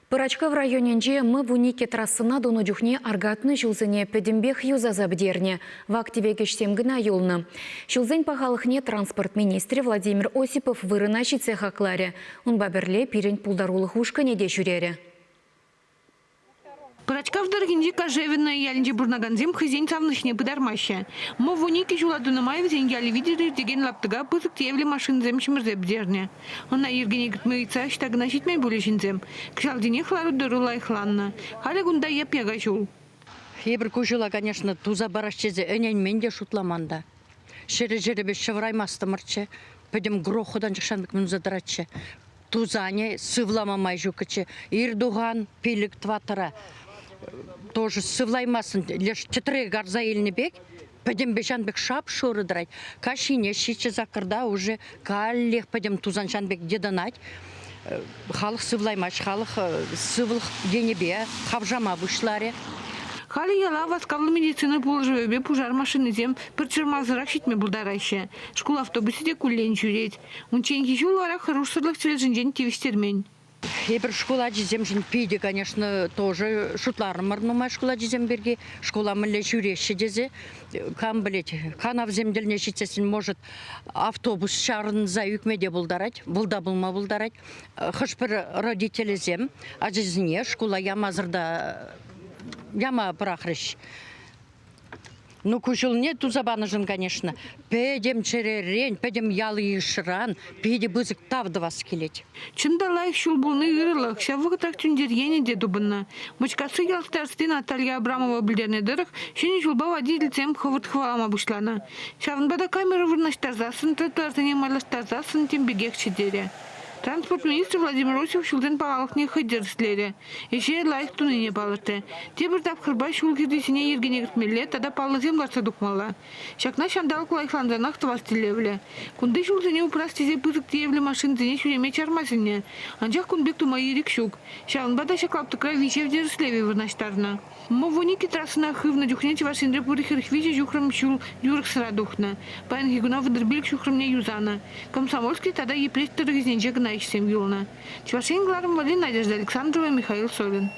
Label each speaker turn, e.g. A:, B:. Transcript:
A: Пӑрачкав районӗнче М-12 трассӑна тунӑ чухне аркатнӑ ҫулсене пӗтӗмпех юсаса пӗтернӗ, вак-тӗвек ӗҫсем кӑна юлнӑ. Ҫулсен пахалӑхне транспорт министрӗ Владимир Осипов вырӑна ҫитсе хакларӗ. Унпа пӗрле пирӗн пултарулӑх ушкӑнӗ те ҫӳрерӗ.
B: Пӑрачкав тӑрӑхӗнчи Кожевенная ялӗнче пурӑнакансем хӑйсен савӑнӑҫне пытармаҫҫӗ. М-12 ҫула тунӑ май вӗсен ялӗ витӗр иртекен лаптӑка пысӑк тиевлӗ машинӑсем ҫӗмӗрсе пӗтернӗ. Ӑна йӗркене кӗртме ыйтса ӑҫта кӑна ҫитмен пулӗ ҫынсем. Кӑҫалтинех лару-тӑру лайӑхланнӑ. Халӗ кунта яп-яка ҫул.
C: Эпир ку ҫула, конечно, туса парас тесе ӗненмен те, шутламан та. Ҫӗрӗ-ҫӗрӗпе ҫывӑраймастӑмӑрччӗ. Пӗтӗм грохотан чӑхшан пек мунса тӑратчӗ. Тусанӗ сывлама май ҫуккӑччӗ. Ир тухан пилӗк-тӑваттӑра тоже сывлаймастӑн. Леш тӗтре карса илнӗ пек пӗтӗмпе ҫан пек шап-шурӑ тӑрать. Каҫхине ҫиччӗ-саккӑрта уже каллех пӗтӗм тусан ҫан пек йӑтӑнать. Халӑх сывлаймасть, халӑх сывлӑх енӗпе хавшама пуҫларӗ.
B: Халӗ яла васкавлӑ медицина пулӑшӑвӗпе пушар машинисем пӗр чӑрмавсӑрах ҫитме пултараҫҫӗ. Шкул автобусӗ те куллен ҫӳрет. Унчченхи ҫул вара хӑрушсӑрлӑх тӗлӗшӗнчен тивӗҫтермен.
C: Эпир шкул ачисемшӗн питӗ, конечно, тоже шутларӑмӑр нумай шкул ачисем пирки. Шкула мӗнле ҫӳреҫҫӗ тесе. Кам пӗлет, канавсем тӗлне ҫитсессӗн, может, автобус чарӑнса ӳкме те пултарать, вӑл та пулма пултарать. Хӑш-пӗр родителӗсем ачасене шкула ямасӑр та яма пӑрахрӗҫ. Ну, ку ҫулне туса панӑшӑн, конечно, пӗтӗм чӗререн, пӗтӗм ял-йышран питӗ пысӑк тав тӑвас килет.
B: Чӑн та лайӑх ҫул пулни ырӑлӑх, ҫав вӑхӑтрах тӳнтер енӗ те тупӑннӑ. Мучкасси ял старости Наталья Абрамова пӗлтернӗ тӑрӑх, ҫӗнӗ ҫулпа водительсем хӑвӑрт хӑвалама пуҫланӑ. Ҫавӑнпа та камера вырнаҫтарсассӑн, тротуарсене майлаштарсассӑн тем пекехчӗ терӗ. Транспорт министрӗ Владимир Осипов ҫулсен пахалӑхне хӑй тӗрӗслерӗ. Ӗҫе лайӑх тунине палӑртрӗ. Тепӗр тапхӑрпа ҫул хӗррисене йӗркене кӗртмелле тата паллӑсем лартса тухмалла. Ҫакна ҫанталӑк лайӑхлансанах тӑвас тӗллевлӗ. Кунти ҫулсене упрас тесе пысӑк тиевлӗ машинӑсене ҫӳреме чарма сӗннӗ. Анчах кун пек тума ирӗк ҫук. Ҫавӑнпа та ҫак лаптӑкра виҫев тӗрӗслевӗ вырнаҫтарнӑ. М-12 трассӑна хывнӑ чухне Чӑваш Енре пурӗ 43 ҫухрӑм ҫул юрӑхсӑра тухнӑ. Паянхи куна 35 ҫухрӑмне юсанӑ. Комсомольски тата Йӗпреҫ тӑрӑхӗсенче кӑна ӗҫсем юлнӑ. Чӑваш Ен кӑларӑм валли Надежда Александрова, Михаил Солин.